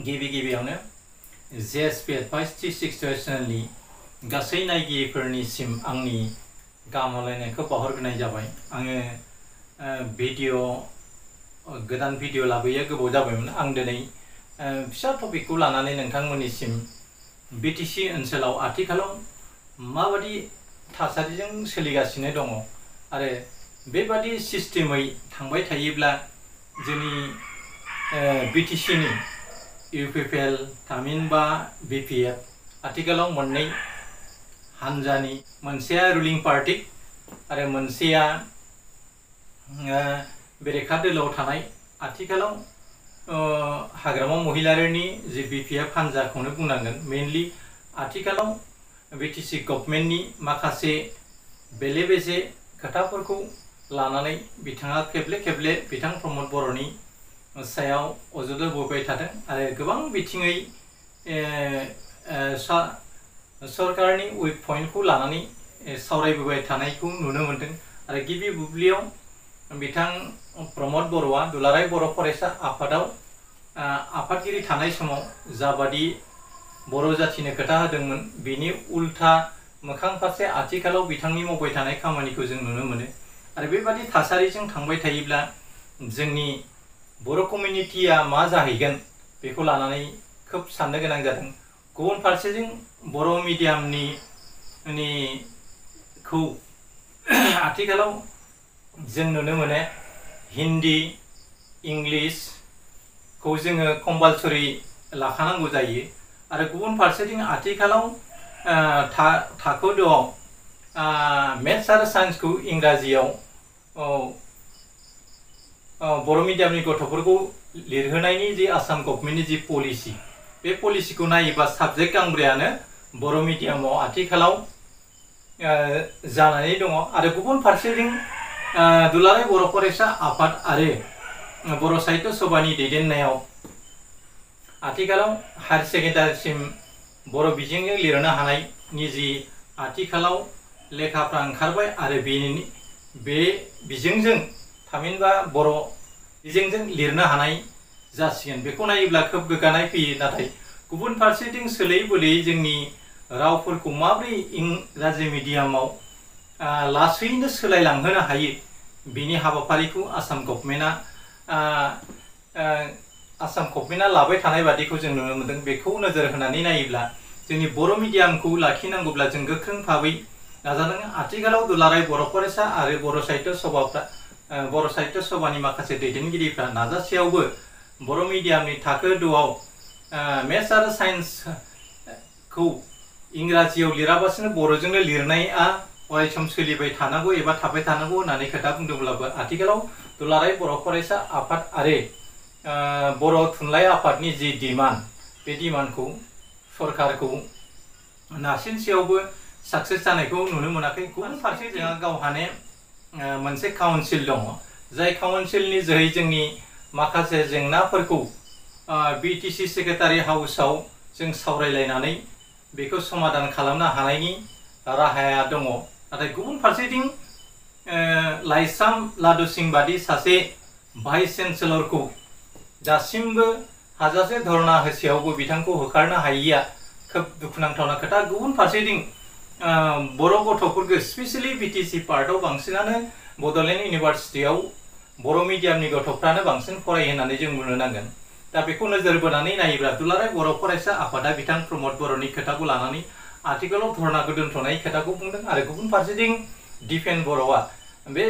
गिबियावनो JSP Advice 360 चेनेलनि गासै नायगिरिफोरनिसिम आंनि गाहाम हामलायनायखौ बावहरग्रोनाय जाबाय। आङो गोदान भिडिअ लाबोयो गोबाव जाबायमोन। आं दिनै फिसा टपिकखौ लानानै नोंथांमोननिसिम BTC ओनसोलाव आथिखालाव माबादि थासारिजों सोलिगासिनो दङ आरो बेबादि सिस्टेमै थांबाय थायोब्ला जोंनि BTC नि UPPL थामहिनबा BPF आथिखालाव मोननै हानजानि मोनसेया रुलिं पार्टी आरो मोनसेया बेरेखा दोलोआव थानाय आथिखालाव हाग्रामा महिलारिनि जे BPF हानजाखौनो बुंनांगोन। मेनलि आथिखालाव BTC गभर्नमेन्टनि माखासे बेले बेजे खोथाफोरखौ लानानै बिथाङा खेबले बिथां प्रमद बर'नि सायाव अजद होबोबाय थादों आरो गोबां बिथिङै सरकारनि उइक पइन्टखौ लानानै सावरायबोबाय थानायखौ नुनो मोनदों। आरो गिबि बुब्लियाव बिथां प्रमद बर'आ दुलाराय बर' फरायसा आफादाव आफादगिरि थानाय समाव जाबादि बर' जाथिनो खोथा होदोंमोन बेनि उल्था मोखां फारसे आथिखालाव बिथांनि मावबाय थानाय खामानिखौ जों नुनो मोनो। आरो बेबादि थासारिजों थांबाय थायोब्ला जोंनि बर' कमिउनिटिया मा जाहैगोन बेखौ लानानै खोब साननो गोनां जादों। गुबुन फारसेजों बर' मिडियामनिखौ आथिखालाव जों नुनो मोनो हिन्दी इंलिसखौ जोङो कम्पालसरि लाखानांगौ जायो। आरो गुबुन फारसेथिं आथिखालाव थाखो द'आव मेथ्स आरो साइन्सखौ इंराजियाव बर' मिडियामनि गथ'फोरखौ लिरहोनायनि जे आसाम गभर्नमेन्टनि जि पलिसि बे पलिसिखौ नायोबा साबजेक्ट गांब्रैयानो बर' मिडियामाव आथिखालाव जानानै दङ। आरो गुबुन फारसेथिं दुलाराय बर' फरायसा आफाद आरो बर' साहित्य सभानि दैदेननायाव आथिखालाव हायार सेकेन्डारिसिम बर' बिजोंजों लिरनो हानायनि जि आथिखालाव लेखाफ्रा ओंखारबाय आरो बे बिजोंजों थामहिनबा बर' बिजोंजों लिरनो हानाय जासिगोन। बेखौ नायोब्ला खोब गोग्गानाय फैयो। नाथाय गुबुन फारसेथिं सोलायै बोलैयै जोंनि रावफोरखौ माबोरै इंराजि मिडियामाव लासैनो सोलायलांहोनो हायो बेनि हाबाफारिखौ आसाम गभर्नमेन्टआ लाबाय थानाय बादिखौ जों नुनो मोनदों। बेखौ नोजोर होनानै नायोब्ला जोंनि बर' मिडियामखौ लाखिनांगौब्ला जों गोख्रों भाबै नाजानांगोन। आथिखालाव दुलाराय बर' फरायसा आरो बर' साहित्य सभानि माखासे दैदेनगिरिफ्रा नाजासेयावबो बर' मिडियामनि थाखो द'आव मेथ्स आरो साइन्सखौ इंराजियाव लिराबासिनो बर'जोंनो लिरनाया अरायसम सोलिबाय थानांगौ एबा थाबाय थानांगौ होननानै खोथा बुंदोंब्लाबो आथिखालाव दुलाराय बर' फरायसा आफाद आरो बर' थुनलाइ आफादनि जि डिमान्ड बे डिमान्डखौ सरकारखौ नारसिनसेयावबो साक्सेस जानायखौ नुनो मोनाखै। गुबुन फारसे जोंहा गावहानो मोनसे काउन्सिल दङ जाय काउन्सिलनि जोहै जोंनि माखासे जेंनाफोरखौ BTC सेक्रेटारि हाउसाव जों सावरायलायनानै बेखौ समाधान खालामनो हानायनि राहाया दङ। नाथाय गुबुन फारसेथिं लाइसाम लादु सिं बादि सासे भाइस चेन्सेलरखौ दासिमबो हाजासे धरना होसेयावबो बिथांखौ होखारनो हायैया खोब दुखुनांथावना खोथा। गुबुन फारसेथिं बर' गथ'फोरखौ स्पेसियेलि BTC पार्टआव बांसिनानो बड'लेण्ड इउनिभार्सिटियाव बर' मिडियामनि गथ'फ्रानो बांसिन फरायो होननानै जों बुंनो नांगोन। दा बेखौ नोजोर बोनानै नायोब्ला दुलाराय बर' फरायसा आफादा बिथां प्रमद बर'नि खोथाखौ लानानै आथिखालाव धरनाखौ दोनथ'नाय खोथाखौ बुंदों। आरो गुबुन फारसेथिं दिपेन बर'आ बे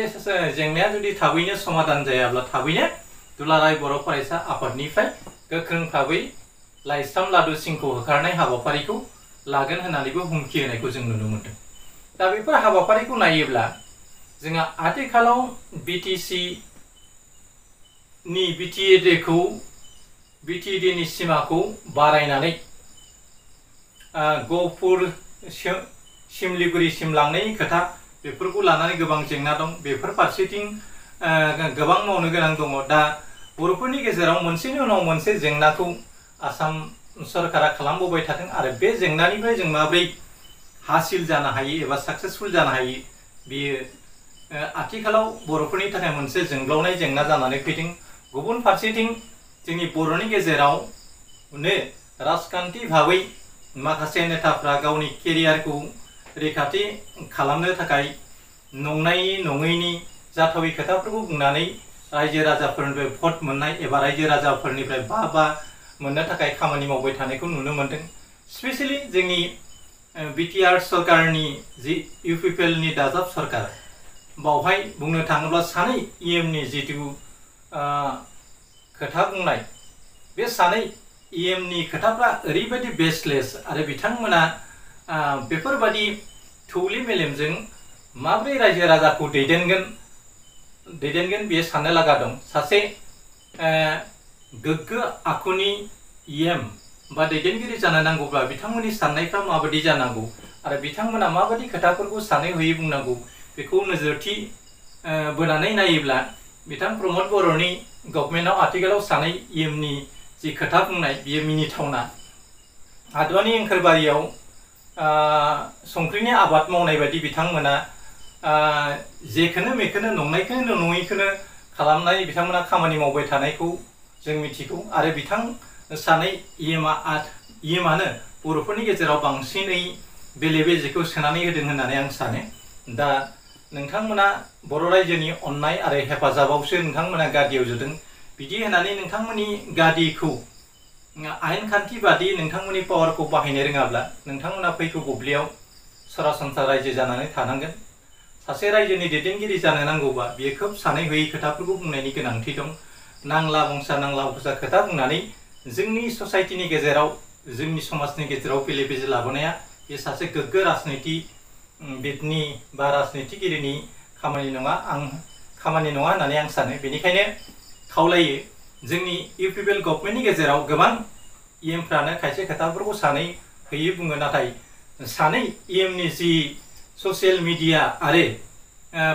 जेंनाया जुदि थाबैनो समाधान जायाब्ला थाबैनो दुलाराय बर' फरायसा आफादनिफ्राय गोख्रों भाबै लाइसाम लादु सिंखौ होखारनाय हाबाफारिखौ लागोन होननानैबो हुमखि होनायखौ जों नुनो मोनदों। दा बेफोर हाबाफारिखौ नायोब्ला जोंहा आथिखालाव BTC नि BTED नि सिमाखौ बारायनानै गहपुर सिमलिगुरिसिम लांनायनि खोथा बेफोरखौ लानानै गोबां जेंना दं। बेफोर फारसेथिं गोबां मावनो गोनां दङ। दा बर'फोरनि गेजेराव मोनसेनि उनाव मोनसे जेंनाखौ आसाम सरकारा खालामबोबाय थादों आरो बे जेंनानिफ्राय जों माब्रै हासिल जानो हायो एबा साक्सेसफुल जानो हायो बेयो आथिखालाव बर'फोरनि थाखाय मोनसे जोंब्लावनाय जेंना जानानै फैदों। गुबुन फारसेथिं जोंनि बर'नि गेजेराव राजखान्थि भाबै माखासे नेताफ्रा गावनि केरियारखौ रैखाथि खालामनो थाखाय नंनायनि नङैनि जाथावै खोथाफोरखौ बुंनानै रायजो राजाफोरनिफ्राय भट मोननाय एबा रायजो राजाफोरनिफ्राय बा मोननो थाखाय खामानि मावबाय थानायखौ नुनो मोनदों। स्पेशली जोंनि बिटिआर सरकारनि जि इउपिपिएलनि दाजाब सरकार बावहाय बुंनो थाङोब्ला सानै इएमनि जितु खोथा बुंनाय बे सानै इएमनि खोथाफ्रा ओरैबायदि बेसलेस आरो बिथांमोना बेफोरबादि थौले मेलेमजों माब्रै रायजो राजाखौ दैदेनगोन बे साननो लागा दं। सासे गोग्गो आखुनि इएम बा दैदेनगिरि जानो नांगौब्ला बिथांमोननि साननायफ्रा माबायदि जानांगौ आरो बिथांमोना माबायदि खोथाफोरखौ सानै हयै बुंनांगौ बेखौ नोजोरथि बोनानै नायोब्ला बिथां प्रमद बर'नि गभर्नमेन्टआव आथिखालाव सानै इएमनि जि खोथा बुंनाय बियो मिनिथावना। आदवानि ओंखारबारियाव संख्रिनि आबाद मावनाय बायदि बिथांमोना जेखोनो मेखोनो नंनायखोनो नङैखोनो खालामनाय बिथांमोना खामानि मावबाय थानायखौ जों मिथिगौ आरो बिथां सानै इएमआनो बर'फोरनि गेजेराव बांसिनै बेले बेजेखौ सोनानै होदों होननानै आं सानो। दा नोंथांमोना बर' रायजोनि अननाय आरो हेफाजाबावसो नोंथांमोना गादियाव जदों बिदि होननानै नोंथांमोननि गादिखौ आयेन खान्थि बादि नोंथांमोननि पावारखौ बाहायनो रोङाब्ला नोंथांमोना फैगौ बुब्लियाव सरासनस्रा रायजो जानानै थानांगोन। सासे रायजोनि दैदेनगिरि जानो नांगौबा बियो खोब सानै हयै खोथाफोरखौ बुंनायनि गोनांथि दं। नांला बंसा खोथा बुंनानै जोंनि ससाइटिनि गेजेराव जोंनि समाजनि गेजेराव बेले बेजे लाबोनाया बे सासे गोग्गो राजनितिबिदनि बा राजनितिगिरिनि खामानि नङा होननानै आं सानो। बेनिखायनो खावलायो जोंनि इउपिपिएल गभर्नमेन्टनि गेजेराव गोबां इएमफ्रानो खायसे खोथाफोरखौ सानै हयै बुङो, नाथाय सानै इएमनि जि ससियेल मिडिया आरो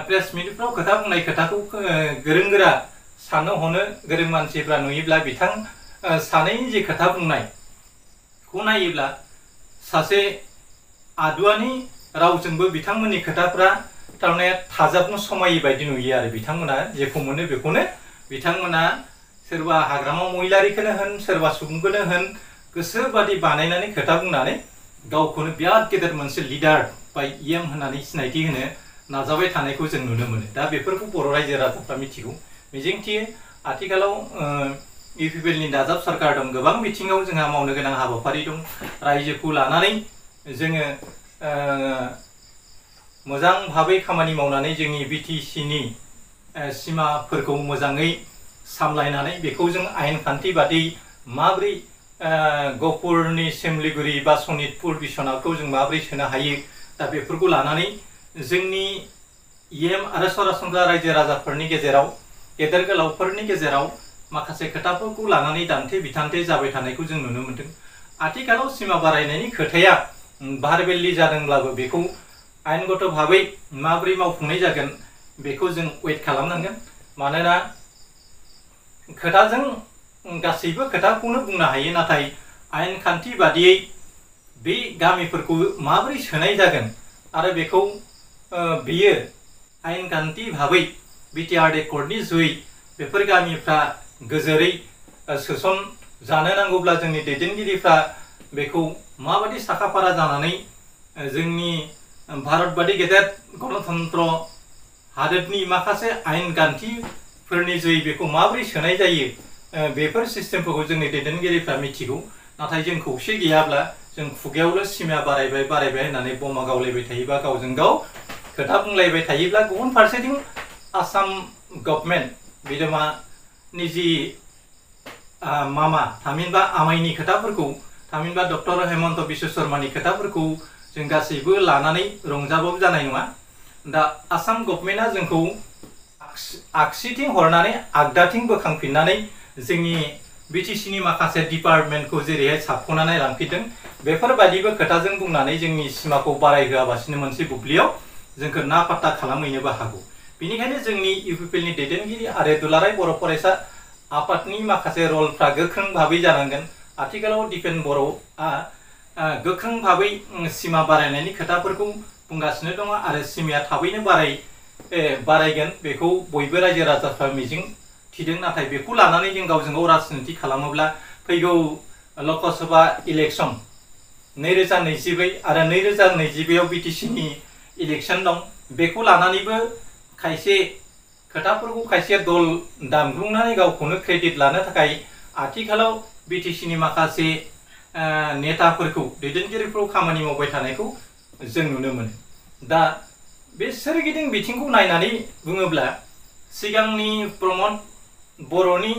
प्रेस मिटफ्राव खोथा बुंनाय खोथाखौ गोरों गोरा साननो हनो गोरों मानसिफ्रा नुयोब्ला बिथां सानैनि जि खोथा बुंनायखौ नायोब्ला सासे आदुवानि रावजोंबो बिथांमोननि खोथाफ्रा थारमाने थाजाबनो समायै बायदि नुयो आरो बिथांमोना जेखौ मोनो बेखौनो बिथांमोना सोरबा हाग्रामा महिलारिखौनो होन सोरबा सुबुंखौनो होन गोसोबादि बानायनानै खोथा बुंनानै गावखौनो बिराद गेदेर मोनसे लिडार बा इएम होननानै सिनायथि होनो नाजाबाय थानायखौ जों नुनो मोनो। दा बेफोरखौ बर' रायजो राजाफ्रा मिथिगौ। मिजिंथियो आथिखालाव इउपिपिएलनि दाजाब सरकार दं, गोबां बिथिङाव जोंहा मावनो गोनां हाबाफारि दं। रायजोखौ लानानै जोङो मोजां भाबै खामानि मावनानै जोंनि बिटिसिनि सिमाफोरखौ मोजाङै सामलायनानै बेखौ जों आयेन खान्थि बादि माब्रै गहपुरनि सिमलिगुरि बा सनितपुर बिश्वनाथखौ जों माब्रै सोनो हायो, दा बेफोरखौ लानानै जोंनि इएम आरो सरासनस्रा रायजो राजाफोरनि गेजेराव गेदेर गोलावफोरनि गेजेराव माखासे खोथाफोरखौ लानानै दान्थे बिथान्थे जाबाय थानायखौ जों नुनो मोनदों। आथिखालाव सिमा बारायनायनि खोथाया बारबेलि जादोंब्लाबो बेखौ आयेनगत भाबै माब्रै मावफुंनाय जागोन बेखौ जों वेट खालामनांगोन। मानोना खोथाजों गासैबो खोथाखौनो बुंनो हायो, नाथाय आयेन खान्थि बादियै बे गामिफोरखौ माब्रै सोनाय जागोन आरो बेखौ बियो आयेन खान्थि भाबै बिटिआर एकर्डनि जुयै बेफोर गामिफ्रा गोजोरै सोसन जानो नांगौब्ला जोंनि दैदेनगिरिफ्रा बेखौ माबायदि साखाफारा जानानै जोंनि भारत बादि गेदेर गणतन्त्र हादोरनि माखासे आयेन खान्थिफोरनि जुयै बेखौ माबोरै सोनाय जायो बेफोर सिस्टेमफोरखौ जोंनि दैदेनगिरिफ्रा मिथिगौ। नाथाय जों खौसे गैयाब्ला जों खुगायावल' सिमा बारायबाय होननानै बमा गावलायबाय थायोबा गावजों गाव खोथा बुंलायबाय थायोब्ला गुबुन फारसेथिं आसाम गभर्नमेन्ट बिदोमानि जि मामा थामहिनबा आमाइनि खोथाफोरखौ थामहिनबा डक्टर हेमन्त बिश्व शर्मानि खोथाफोरखौ जों गासैबो लानानै रंजाबाबो जानाय नङा। दा आसाम गभर्नमेन्टआ जोंखौ आगसिथिं हरनानै आगदाथिं बोखांफिननानै जोंनि बिटिसिनि माखासे डिपार्टमेन्टखौ जेरैहाय साबख'नानै लांफिनदों बेफोरबायदिबो खोथाजों बुंनानै जोंनि सिमाखौ बारायहोआबासिनो मोनसे बुब्लियाव जोंखौ नापात्ता खालामहैनोबो हागौ। बेनिखायनो जोंनि इउपिपिएलनि दैदेनगिरि आरो दुलाराय बर' फरायसा आफादनि माखासे रलफ्रा गोख्रों भाबै जानांगोन। आथिखालाव दिपेन बर'आ गोख्रों भाबै सिमा बारायनायनि खोथाफोरखौ बुंगासिनो दङ आरो सिमाया थाबैनो बारायगोन बेखौ बयबो रायजो राजाफ्रा मिजिं थिदों। नाथाय बेखौ लानानै जों गावजों गाव राजनिति खालामोब्ला फैगौ लकसभा इलेक्शन 2024 आरो 2025 आव BTC नि इलेक्शन दं बेखौ लानानैबो खायसे खोथाफोरखौ खायसे दल दामग्रुंनानै गावखौनो क्रेडिट लानो थाखाय आथिखालाव BTC नि माखासे नेताफोरखौ दैदेनगिरिफोरखौ खामानि मावबाय थानायखौ जों नुनो मोनो। दा बे सोरगिदिं बिथिंखौ नायनानै बुङोब्ला सिगांनि प्रमद बर'नि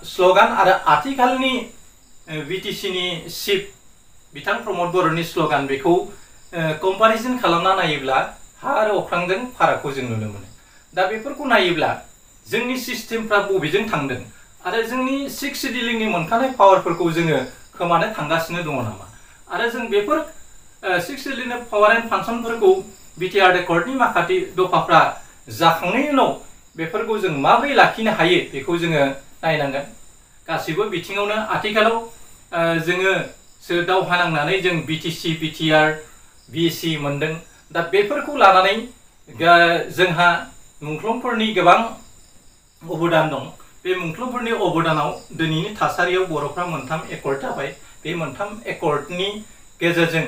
स्लोगान आरो आथिखालनि BTC नि चिफ बिथां प्रमद बर'नि स्लोगान बेखौ कम्पारिजन खालामना नायोब्ला हा आरो अख्रांजों फारागखौ जों नुनो मोनो। दा बेफोरखौ नायोब्ला जोंनि सिस्टेमफ्रा बबेजों थांदों आरो जोंनि 6 शेड्यूलिंनि मोनखानाय पावारफोरखौ जोङो खोमानो थांगासिनो दङ नामा आरो जों बेफोर 6 शेड्यूलनि पावार एन्ड फांसनफोरखौ बिटिआर रेकर्डनि माखासे दफाफ्रा जाखांनायनि उनाव बेफोरखौ जों माबोरै लाखिनो हायो बेखौ जोङो नायनांगोन। गासिबो बिथिङावनो आथिखालाव जोङो दावहा नांनानै जों BTC BTR BC मोनदों। दा बेफोरखौ लानानै जोंहा मुंख्लंफोरनि गोबां अबदान दं। बे मुंख्लंफोरनि अबदानाव दिनैनि थासारियाव बर'फ्रा मोनथाम एकर्ड जाबाय। बे मोनथाम एकर्डनि गेजेरजों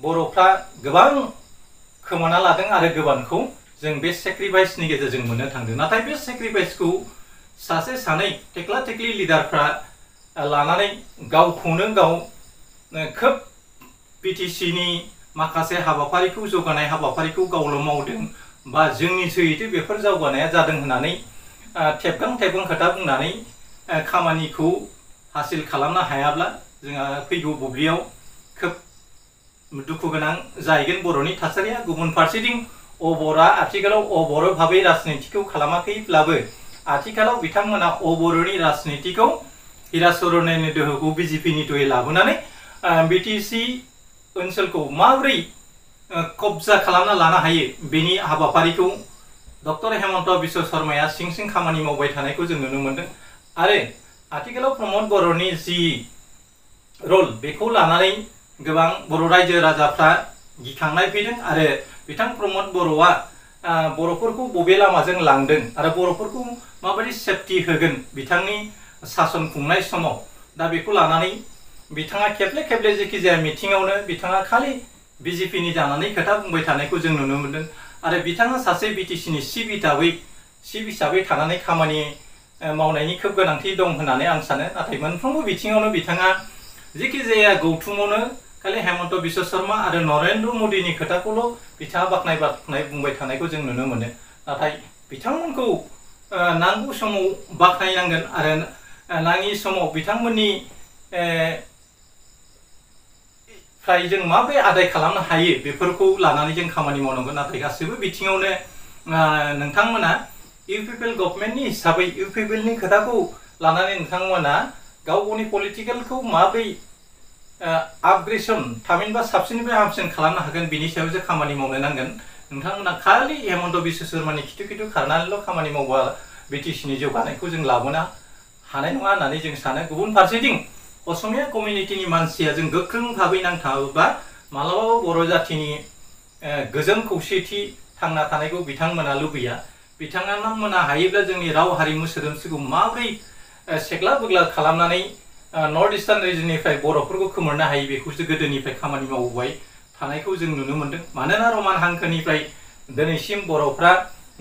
बर'फ्रा गोबां खोमाना लादों आरो गोबांखौ जों बे सेक्रिफाइसनि गेजेरजों मोननो थांदों। नाथाय बे सेक्रिफाइसखौ सासे सानै टेक्ला टेक्लि लिडारफ्रा लानानै गावखौनो गाव खोब BTC नि माखासे हाबाफारिखौ जौगानाय हाबाफारिखौ गावल' मावदों बा जोंनि जोहैथो बेफोर जौगानाया जादों होननानै थेबगां खोथा बुंनानै खामानिखौ हासिल खालामनो हायाब्ला जोंहा फैगौ बुब्लियाव खोब दुखु गोनां जाहैगोन बर'नि थासारिया। गुबुन फारसेथिं अबरा आथिखालाव अबर भाबै राजनितिखौ खालामाखैब्लाबो आथिखालाव बिथांमोना अबरनि राजनितिखौ हिराचरननि दोहोखौ BJP नि दोहै लाबोनानै BTC ओनसोलखौ माबोरै कब्जा खालामना लानो हायो बेनि हाबाफारिखौ डक्टर हेमन्त बिश्व शर्माया सिं सिं खामानि मावबाय थानायखौ जों नुनो मोनदों। आरो आथिखालाव प्रमद बर'नि जि रल बेखौ लानानै गोबां बर' रायजो राजाफ्रा गिखांनाय फैदों आरो बिथां प्रमद बर'आ बर'फोरखौ बबे लामाजों लांदों आरो बर'फोरखौ माबायदि सेफटि होगोन बिथांनि सासन खुंनाय समाव दा बेखौ लानानै बिथाङा खेबले खेबले जेखि जाया मिटिङावनो बिथाङा खालि BJP नि जानानै खोथा बुंबाय थानायखौ जों नुनो मोनदों आरो बिथाङा सासे BTC नि चिफ हिसाबै थानानै खामानि मावनायनि खोब गोनांथि दं होननानै आं सानो। नाथाय मोनफ्रोमबो बिथिङावनो बिथाङा जेखि जाया गौथुमावनो खालि हेमन्त बिश्व शर्मा आरो नरेन्द्र मदिनि खोथाखौल' बिथाङा बाख्नाय बुंबाय थानायखौ जों नुनो मोनो। नाथाय बिथांमोनखौ नांगौ समाव बाख्नायनांगोन आरो नाङि समाव बिथांमोननि फ्राय जों माबोरै आदाय खालामनो हायो बेफोरखौ लानानै जों खामानि मावनांगोन। नाथाय गासैबो बिथिङावनो नोंथांमोना इउपिपिएल गभर्नमेन्टनि हिसाबै इउपिपिएलनि खोथाखौ लानानै नोंथांमोना गाव गावनि पलिटिकेलखौ माबोरै आपग्रेसन थामहिनबा साबसिननिफ्राय हामसिन खालामनो हागोन बिनि सायावसो खामानि मावनो नांगोन। नोंथांमोना खालि हेमन्त बिश्व शर्मानि खिथु खारनानैल' खामानि मावबा BTC नि जौगानायखौ जों लाबोनो हानाय नङा होननानै जों सानो। गुबुन फारसेथिं असमिया कमिउनिटिनि मानसिया जों गोख्रों भाबै नांथाबोबा मालाबाबो बर' जाथिनि गोजोन खौसेथि थांना थानायखौ बिथांमोना लुबैया। बिथांमोना हायोब्ला जोंनि राव हारिमु सोदोमस्रिखौ माबोरै सेग्ला बोग्ला खालामनानै नर्थ इस्टार्न रिजननिफ्राय बर'फोरखौ खोमोरनो हायो बेखौसो गोदोनिफ्राय खामानि मावबाय थानायखौ जों नुनो मोनदों। मानोना रमान हांखोनिफ्राय दिनैसिम बर'फ्रा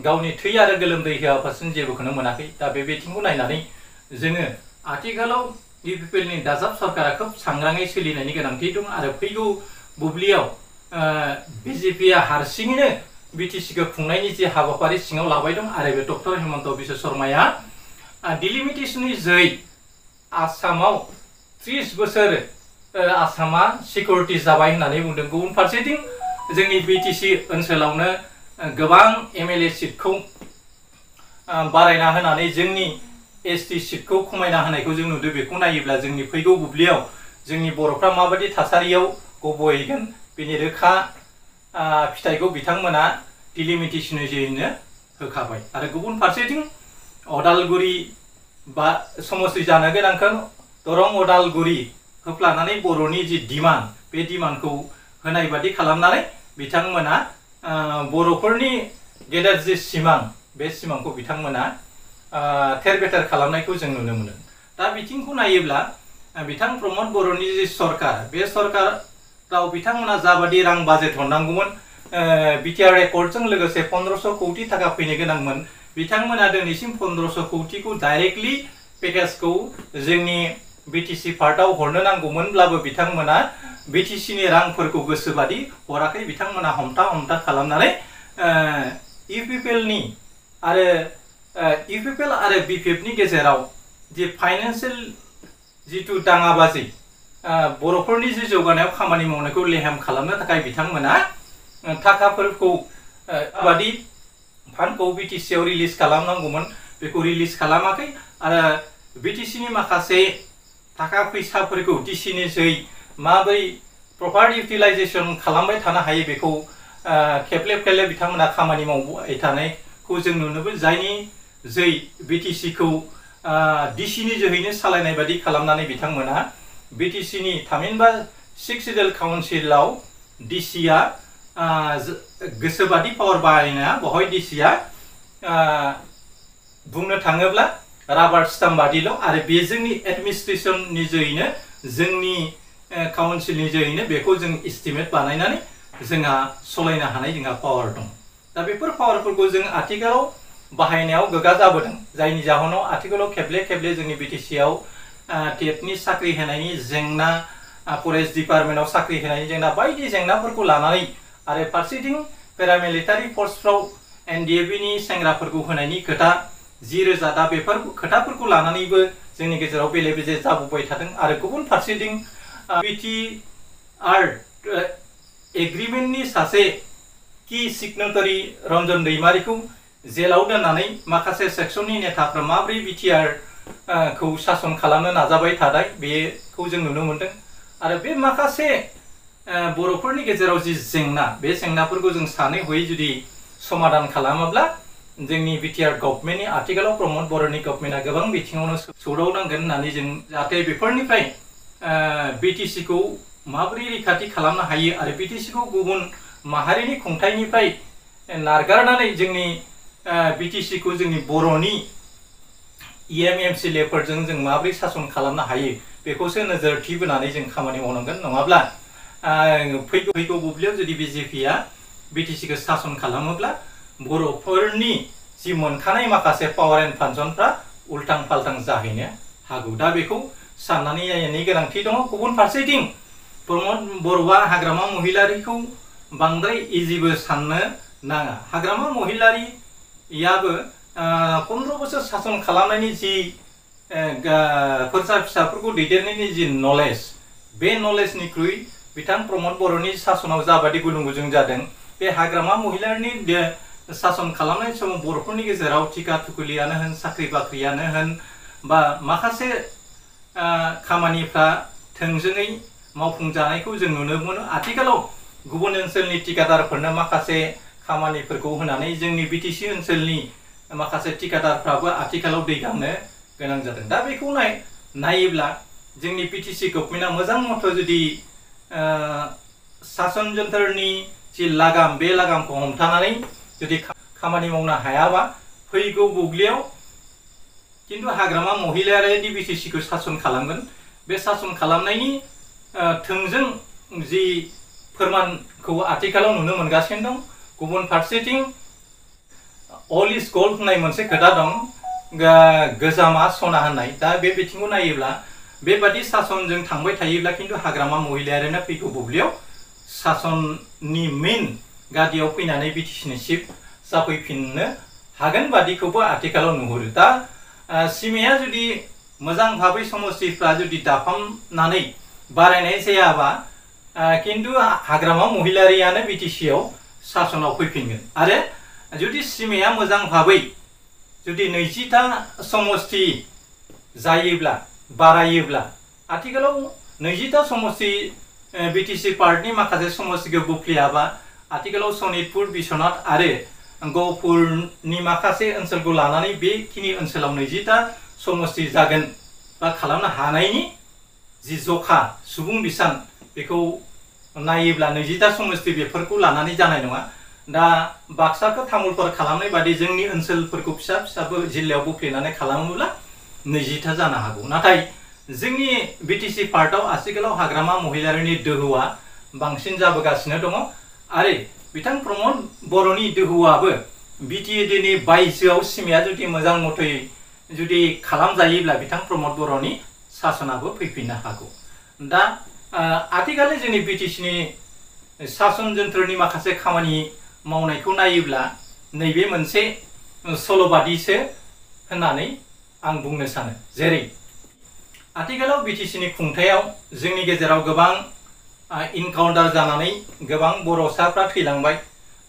गावनि थै आरो गोलोमदै होआलासिनो जेबोखौनो मोनाखै। दा बे बिथिंखौ नायनानै जोङो आथिखालाव इउपिपिएल नि दाजाब सरकारा खोब सांग्राङै सोलिनायनि गोनांथि दं आरो फैगौ बुब्लियाव BJP आ हारसिङैनो BTC खौ खुंनायनि जे हाबाफारि सिङाव लाबाय दं आरो बे डक्टर हेमन्त बिश्व शर्माया डिलिमिटेसननि जै आसामाव 30 बोसोर आसामा सिकिउरिटि जाबाय होननानै बुंदों। गुबुन फारसेथिं जोंनि BTC ओनसोलावनो गोबां MLA सिटखौ बारायना होनानै जोंनि ST सिटखौ खमायना होनायखौ जों नुदों। बेखौ नायोब्ला जोंनि फैगौ बुब्लियाव जोंनि बर'फ्रा माबायदि थासारियाव गबहैगोन बेनि रोखा फिथाइखौ बिथांमोना डिलिमिटेसननि जोहैनो होखाबाय। आरो गुबुन फारसेथिं अदालगुरि बा समस्ति जानो गोनांखौ दरं अदालगुरि होफ्लानानै बर'नि जि डिमान्ड बे डिमान्डखौ होनाय बादि खालामनानै बिथांमोना बर'फोरनि गेदेर जि सिमां बे सिमांखौ बिथांमोना थेर बेथेर खालामनायखौ जों नुनो मोनो। दा बिथिंखौ नायोब्ला बिथां प्रमद बर'नि जि सरकार बे सरकाराव बिथांमोना जाबादि रां बाजेट हरनांगौमोन बिटिआर रेकर्डजों लोगोसे 1500 कोटी थाखा फैनो गोनांमोन बिथांमोना दिनैसिम 1500 कोटीखौ डाइरेक्टलि पेकेजखौ जोंनि बिटिसि पार्टआव हरनो नांगौमोनब्लाबो बिथांमोना बिटिसिनि रांफोरखौ गोसोबादि हराखै बिथांमोना हमथा खालामनानै इउपिपिएलनि आरो इउपिपिएल आरो बिपिएफनि गेजेराव जि फाइनान्सियेल जिथु दाङाबाजि बर'फोरनि जि जौगानायाव खामानि मावनायखौ लेहेम खालामनो थाखाय बिथांमोना थाखाफोरखौ बादि फान्डखौ बिटिसिआव रिलिज खालामनांगौमोन बेखौ रिलिज खालामाखै आरो बिटिसिनि माखासे थाखा फैसाफोरखौ डिसिनि जै माबोरै प्रपार इउटिलाइजेसन खालामबाय थानो हायो बेखौ खेबले खेबले बिथांमोना खामानि मावबाय थानायखौ जों नुनोबो जायनि जै बिटिसिखौ डिसिनि जोहैनो सालायनाय बादि खालामनानै बिथांमोना बिटिसिनि थामहिनबा 6 सिडिउल काउन्सिलाव डिसिआ गोसोबादि पावार बाहायना बहाय डिसिआ बुंनो थाङोब्ला राबार स्टाम्प बादिल' आरो बे जोंनि एडमिनिस्ट्रेसननि जोहैनो जोंनि काउन्सिलनि जोहैनो बेखौ जों एस्टिमेट बानायनानै जोंहा सलायनो हानाय जोंहा पावार दं दा बेफोर पावारफोरखौ जों आथिखालाव बाहायनायाव गोगा जाबोदों जायनि जाहोनाव आथिखालाव खेबले जोंनि बिटिसिआव टेटनि साख्रि होनायनि जेंना फरेस्ट डिपार्टमेन्टआव साख्रि होनायनि जेंना बायदि जेंनाफोरखौ लानानै आरो फारसेथिं पेरामिलिटारि फर्सफ्राव एनडिएफबिनि सेंग्राफोरखौ होनायनि खोथा 10,000 दा बेफोर खोथाफोरखौ लानानैबो जोंनि गेजेराव बेले-बेजे जाबोबाय थादों आरो गुबुन फारसेथिं बिटिआर एग्रिमेन्टनि सासे की सिगनेटारि रन्जन दैमारिखौ जेलाव दोननानै माखासे सेक्सननि नेताफ्रा माबोरै बिटिआर खौ सासन खालामनो नाजाबाय थानाय बेखौ जों नुनो मोनदों आरो बे माखासे बर'फोरनि गेजेराव जि जेंना बे जेंनाफोरखौ जों सानै हयै जुदि समाधान खालामाब्ला जोंनि बिटिआर गभर्नमेन्टनि आथिखालाव प्रमद बर'नि गभर्नमेन्टआ गोबां बिथिङावनो सौदावनांगोन होननानै जों जाहाथे बेफोरनिफ्राय बिटिसिखौ माबोरै रैखाथि खालामनो हायो आरो बिटिसिखौ गुबुन माहारिनि खुंथायनिफ्राय नारगारनानै जोंनि बिटिसिखौ जोंनि बर'नि एमएमसिएलएफोरजों जों माबोरै सासन खालामनो हायो बेखौसो नोजोर थि बोनानै जों खामानि मावनांगोन नङाब्ला फैगौ बुब्लियाव जुदि बिजेपिआ बिटिसिखौ सासन खालामोब्ला बर'फोरनि जि मोनखानाय माखासे पावार एन्ड फांसनफ्रा उल्टां फाल्टां जाहैनो हागौ दा बेखौ साननानै नायनायनि गोनांथि दङ गुबुन फारसेथिं प्रमद बर'आ हाग्रामा महिलारिखौ बांद्राय इजिबो साननो नाङा हाग्रामा महिलारियाबो 15 बोसोर सासन खालामनायनि जि फोरजा फिसाफोरखौ दैदेननायनि जि नलेज बे नलेजनिख्रुइ बिथां प्रमद बर'नि सासनाव जाबादि गुलुं-गुजुं जादों बे हाग्रामा महिलारिनि सासन खालामनाय समाव बर'फोरनि गेजेराव टिका थुकुलियानो होन साख्रि बाख्रियानो होन बा माखासे खामानिफ्रा थोंजोङै मावफुंजानायखौ जों नुनो मोनो आथिखालाव गुबुन ओनसोलनि टिकादारफोरनो माखासे खामानिफोरखौ होनानै जोंनि बिटिसि ओनसोलनि माखासे टिकादारफ्राबो आथिखालाव दै गांनो गोनां जादों दा बेखौ नायोब्ला जोंनि बिटिसि गभर्नमेन्टआ मोजां मथे जुदि सासन जन्थरनि जि लागाम बे लागामखौ हमथानानै जुदि खामानि मावनो हायाबा फैगौ बुब्लियाव किन्तु हाग्रामा महिलायारि बिटिसिखौ सासन खालामगोन बे सासन खालामनायनि थोंजों जि फोरमानखौ आथिखालाव नुनो मोनगासिनो दं गुबुन फारसेथिं अल इज गोल्ड होननाय मोनसे खोथा दं गोजामा सना होननाय दा बे बिथिंखौ नायोब्ला बेबादि सासनजों थांबाय थायोब्ला किन्तु हाग्रामा महिलायारिनो फैगौ बुब्लियाव सासननि मेन गादियाव फैनानै बिटिसिनि चिफ जाफैफिननो हागोन बादिखौबो आथिखालाव नुहुरो दा सीमाया जुदि मोजां भाबै समस्थिफ्रा जुदि दाफामनानै बारायनाय जायाबा किन्तु हाग्रामा महिलारियानो बिटिसिआव सासनाव फैफिनगोन आरो जुदि सीमाया मोजां भाबै जुदि 20टा समस्ति जायोब्ला बारायोब्ला आथिखालाव 20टा समस्ति बिटिसि पार्टनि माखासे समस्तिखौ बुफ्लियाबा आथिखालाव सनितपुर बिश्वनाथ आरो गहपुरनि माखासे ओनसोलखौ लानानै बेखिनि ओनसोलाव 20टा समस्ति जागोन बा खालामनो हानायनि जि जखा सुबुं बिसान बेखौ नायोब्ला 20टा समस्ति बेफोरखौ लानानै जानाय नङा दा बाक्साखौ तामुलपुर खालामनाय बादि जोंनि ओनसोलफोरखौ फिसा फिसाबो जिल्लायाव बुफ्लेनानै खालामोब्ला 20टा जानो हागौ नाथाय जोंनि बिटिसि पार्टआव आथिखालाव हाग्रामा महिलारिनि दोहौआ बांसिन जाबोगासिनो दङ आरो बिथां प्रमद बर'नि दोहौआबो बिटिएडिनि बायजोआव सिमाया जुदि मोजां मथै जुदि खालामजायोब्ला बिथां प्रमद बर'नि सासनाबो फैफिननो हागौ। दा आथिखालनि जोंनि बिटिसिनि सासन जन्त्रनि माखासे खामानि मावनायखौ नायोब्ला नैबे मोनसे सल'बादिसो होननानै आं बुंनो सानो। जेरै आथिखालाव बिटिसिनि खुंथायाव जोंनि गेजेराव गोबां इनकाउन्टार जानानै गोबां बर'साफ्रा थैलांबाय,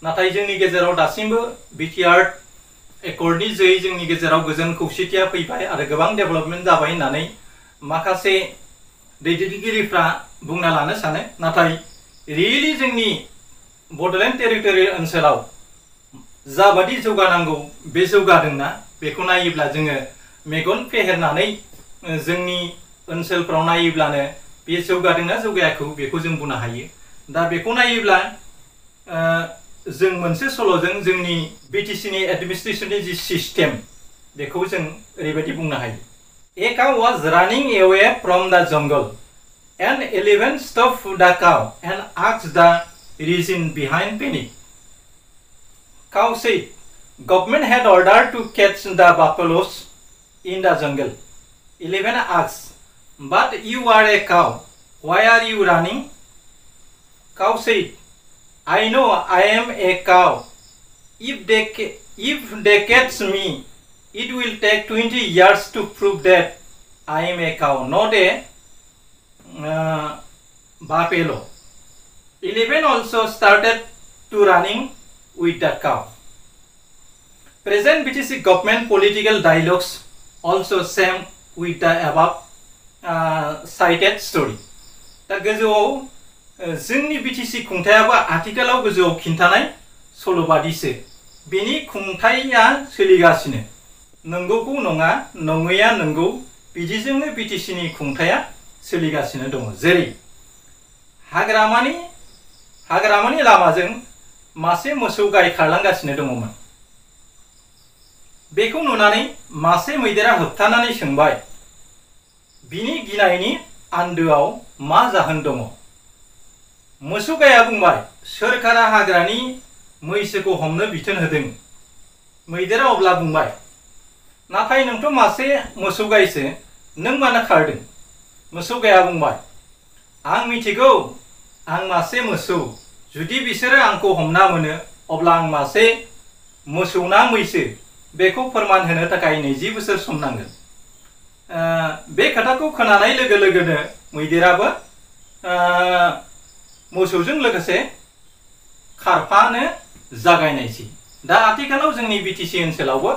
नाथाय जोंनि गेजेराव दासिमबो बिटिआर एकर्डनि जोयै जोंनि गेजेराव गोजोन खौसेथिया फैबाय आरो गोबां डेभेलपमेन्ट जाबाय होननानै माखासे दैदेनगिरिफ्रा बुंना लानो सानो। नाथाय रियेलि जोंनि बड'लेण्ड टेरिटरि ओनसोलाव जाबादि जौगानांगौ बे जौगादोंना बेखौ नायोब्ला जोङो मेगन फेहेरनानै जोंनि ओनसोलफ्राव नायोब्लानो बे जौगादोंना जौगायाखै बेखौ जों बुंनो हायो। दा बेखौ नायोब्ला जों मोनसे सल'जों जोंनि बिटिसिनि एडमिनिस्ट्रेशननि जि सिस्टेम बेखौ जों ओरैबायदि बुंनो हायो। A cow was running away from the jungle and 11 stopped the cow and asked the reason behind panic. Cow said, government had ordered to catch the buffaloes in the jungle. 11 asked, but you are a cow, why are you running? Cow said, I know I am a cow. If they catch me, it will take 20 years to prove that I am a cow, not a buffalo. 11 also started to running with the cow. Present BTC government political dialogues also same with the above cited story. दा गोजौआव जोंनि BTC खुंथायाबो आथिखालाव गोजौआव खिन्थानाय सल'बादिसो। बेनि खुंथाया सोलिगासिनो, नंगौखौ नङा नङैया नंगौ, बिदिजोंनो बिटिसिनि खुंथाया सोलिगासिनो दङ। जेरै हाग्रामानि लामाजों मासे मोसौ गाय खारलांगासिनो दङमोन। बेखौ नुनानै मासे मैदेरा होबथानानै सोंबाय, बिनि गिनायनि आन्दोआव मा जाहोन दङ? मोसौ गाया बुंबाय, सोरखारा हाग्रानि मैसोखौ हमनो बिथोन होदों। मैदेरा अब्ला बुंबाय, नाथाय नोंथ' मासे मोसौ गायसो, नों मानो खारदों? मोसौ गाया बुंबाय, आं मिथिगौ आं मासे मोसौ, जुदि बिसोरो आंखौ हमना मोनो अब्ला आं मासे मोसौ ना मैसो बेखौ फोरमान होनो थाखाय 20 बोसोर सम नांगोन। बे खोथाखौ खोनानाय लोगो लोगोनो मैदेराबो मोसौजों लोगोसे खारफानो जागायनायसै। दा आथिखालाव जोंनि बिटिसि ओनसोलावबो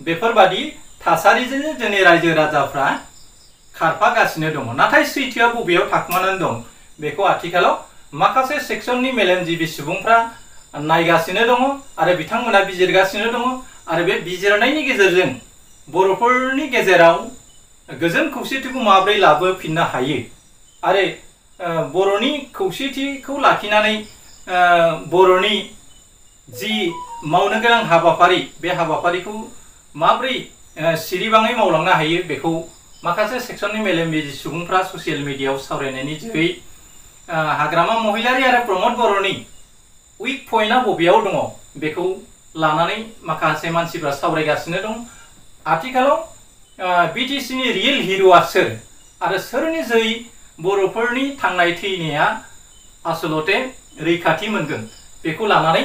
बेफोरबादि थासारिजों जोंनि रायजो राजाफ्रा खारफागासिनो दङ। नाथाय सैथोआ बबेयाव थाखुमानानै दं बेखौ आथिखालाव माखासे सेक्सननि मेलेमजिबि सुबुंफ्रा नायगासिनो दङ आरो बिथांमोना बिजिरगासिनो दङ आरो बे बिजिरनायनि गेजेरजों बर'फोरनि गेजेराव गोजोन खौसेथिखौ माबोरै लाबोफिननो हायो आरो बर'नि खौसेथिखौ लाखिनानै बर'नि जि मावनो गोनां हाबाफारि बे हाबाफारिखौ माबोरै सिरिबाङै मावलांनो हायो बेखौ माखासे सेक्सननि मेलेमजिबि सुबुंफ्रा ससियेल मिडियायाव सावरायनायनि जोहै हाग्रामा महिलारि आरो प्रमद बर'नि उइक पइन्टआ बबेयाव दङ बेखौ लानानै माखासे मानसिफ्रा सावरायगासिनो दं। आथिखालाव बिटिसिनि रियेल हिर'आ सोर आरो सोरनि जोहै बर'फोरनि थांनाय थैनाया आसलते रैखाथि मोनगोन बेखौ लानानै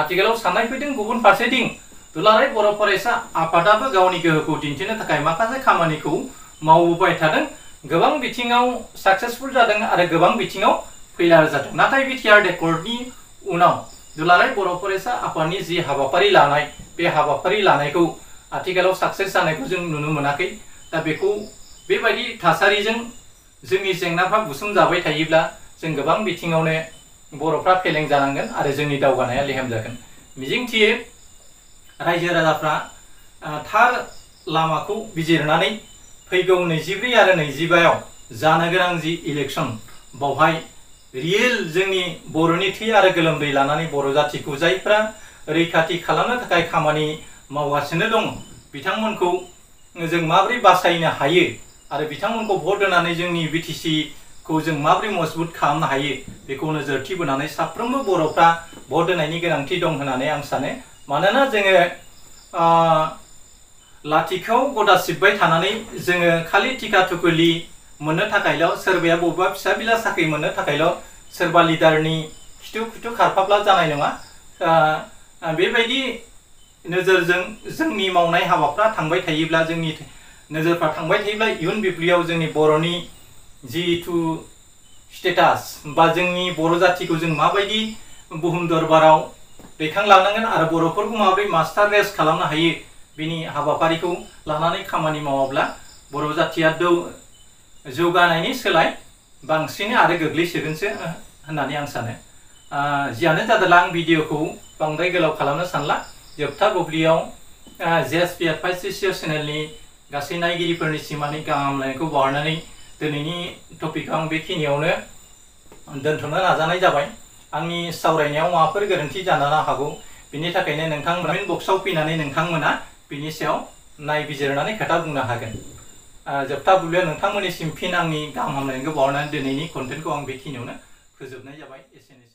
आथिखालाव साननाय फैदों। गुबुन फारसेथिं दुलाराय बर' फरायसा आफादाबो गावनि गोहोखौ दिन्थिनो थाखाय माखासे खामानिखौ मावबोबाय थादों। गोबां बिथिङाव साक्सेसफुल जादों आरो गोबां बिथिङाव फेइलार जादों। नाथाय बिटिआर एकर्डनि उनाव दुलाराय बर' फरायसा आफादनि जि हाबाफारि लानाय बे हाबाफारि लानायखौ आथिखालाव साक्सेस जानायखौ जों नुनो मोनाखै। दा बेखौ बेबायदि थासारिजों जोंनि जेंनाफ्रा बुसुमजाबाय थायोब्ला जों गोबां बिथिङावनो बर'फ्रा फेलें जानांगोन आरो जोंनि दावगानाया लेहेम जागोन। मिजिंथियो रायजो राजाफ्रा थार लामाखौ बिजिरनानै फैगौ 24 आरो 25आव जानो गोनां जि इलेक्सन बावहाय रियेल जोंनि बर'नि थै आरो गोलोमदै लानानै बर' जाथिखौ जायफ्रा रैखाथि खालामनो थाखाय खामानि मावगासिनो दं बिथांमोनखौ जों माबोरै बासायनो हायो आरो बिथांमोनखौ भट होनानै जोंनि BTC खौ जों माबोरै मजबुत खालामनो हायो बेखौ नोजोर थिबोनानै साफ्रोमबो बर'फ्रा भट होनायनि गोनांथि दं होननानै आं सानो। मानोना जोङो लाथिखौ गदा सिबबाय थानानै जोङो खालि टिका टुकुलि मोननो थाखायल' सोरबाया बबेबा फिसा बिला साख्रि मोननो थाखायल' सोरबा लिडारनि खिथु खिथु खारफाब्ला जानाय नङा। बेबायदि नोजोरजों जोंनि मावनाय हाबाफ्रा थांबाय थायोब्ला, जोंनि नोजोरफ्रा थांबाय थायोब्ला इयुन बिब्लियाव जोंनि बर'नि जिथु स्टेटास बा जोंनि बर' जाथिखौ जों माबायदि बुहुम दरबाराव दैखांलांनांगोन आरो बर'फोरखौ माबोरै मास्टार रेस खालामनो हायो बिनि हाबाफारिखौ लानानै खामानि मावाब्ला बर' जाथिया जौगानायनि सोलाय बांसिन आरो गोग्लैसोगोनसो होननानै आं सानो। जियानो जादोला आं भिडिअखौ बांद्राय गोलाव खालामनो सानला। जोबथा बुब्लियाव JSP Advice चेनेलनि गासै नायगिरिफोरनिसिम आंनि गाहाम हामलायनायखौ बावहरनानै दिनैनि टपिकखौ आं बेखिनियावनो दोनथ'नो नाजानाय जाबाय। आंनि सावरायनायाव माबाफोर गोरोन्थि जानो हागौ, बिनि थाखायनो नोंथांमोना कमेन्ट बक्सआव फैनानै नोंथांमोना बिनि सायाव नायबिजिरनानै खोथा बुंनो हागोन। जोबथा बुब्लियाव नोंथांमोननिसिम फिन आंनि गाहाम हामलायनायखौ बावहरनानै दिनैनि कन्टेन्टखौ आं बेखिनियावनो फोजोबनाय जाबाय। एसेनोसै।